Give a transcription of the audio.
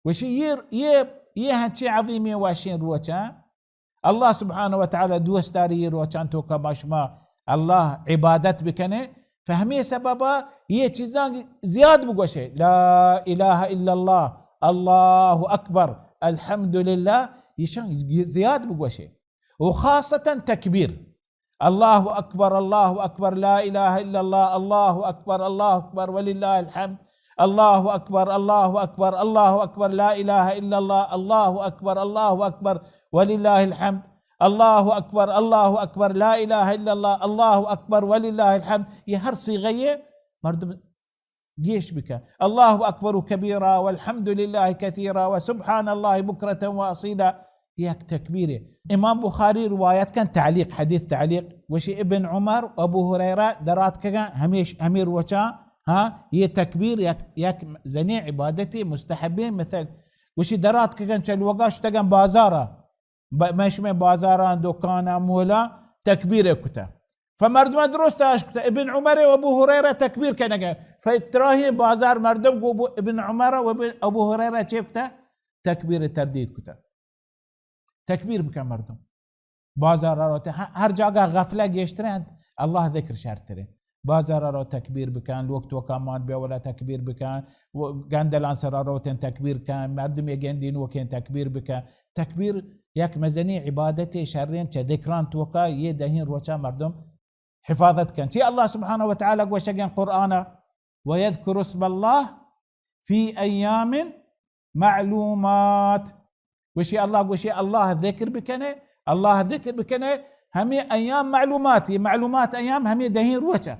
گوشی، یہ، یہ، یہ ہنچیں عظیمیں وشیں روچاں، اللہ سبحانہ و تعالی دوست داری یہ روچاں توکا ما شما اللہ عبادت بکنے۔ فہمی سببا یہ چیزاں زیاد بگوشے، لا الہ الا اللہ، اللہ اکبر، الحمدللہ، یہ شان زیاد بگوشے۔ و خاصتاً تکبیر، الله أكبر، الله أكبر، لا إله إلا الله، الله أكبر، الله أكبر، ولله الحمد، الله أكبر، الله أكبر، الله أكبر، لا إله إلا الله، الله أكبر، الله أكبر، ولله الحمد، الله أكبر، الله أكبر، لا إله إلا الله، الله أكبر، ولله الحمد۔ یہ ہر صیغہ یہ مردم گیش بکن۔ الله أكبر كبيرا والحمد لله كثيرا وسبحان الله بكرة وأصيلا۔ یک تکبیرے۔ امام بخاری روایت کن تعلیق، حدیث تعلیق، گوشی ابن عمر و ابو ہریرہ دراتکگن ہمیش، ہمے روچاں، ہاں، یہ تکبیر یک، یک زنی عبادتی مستحبیں مثل۔ گوشی دراتکگن چہ لوگا شتگن بازارا۔ ب-، مئے شمئے بازاراں، دکاناں، مولاں تکبیر کتہ۔ فمردماں درست اش کتہ، ابن عمر و ابو ہریرہ تکبیر کنگا۔ فاتراہیں بازار مردم گو بو-، ابن عمر و ابن، ابو ہریرہ چے کتہ؟ تکبیر تردید کتہ۔ تکبیر بکن مردم۔ بازار روت، ہ-، ہر جاگہ غفلہ گیشتر انت، اللہ ذکر شرتر انت۔ بازار رو تکبیر بکن، لوگ توکا مان بیا ولا تکبیر بکن، و گندلان سرا روتن تکبیر کن، مردم یہ گندین وکن تکبیر بکن۔ تکبیر یک مزنی عبادت شرین چہ ذکران توکا یہ دہین روچا مردم حفاظت کن۔ چی اللہ سبحانہ و تعالی گوشگن قرآن، ويذكر اسم الله في أيام معلومات۔ گوشی اللہ، گوشی اللہ ذکر بکنے، اللہ ذکر بکنے، ہمیں ایام معلومات، یہ معلومات ایام ہمیں دہیں روچا۔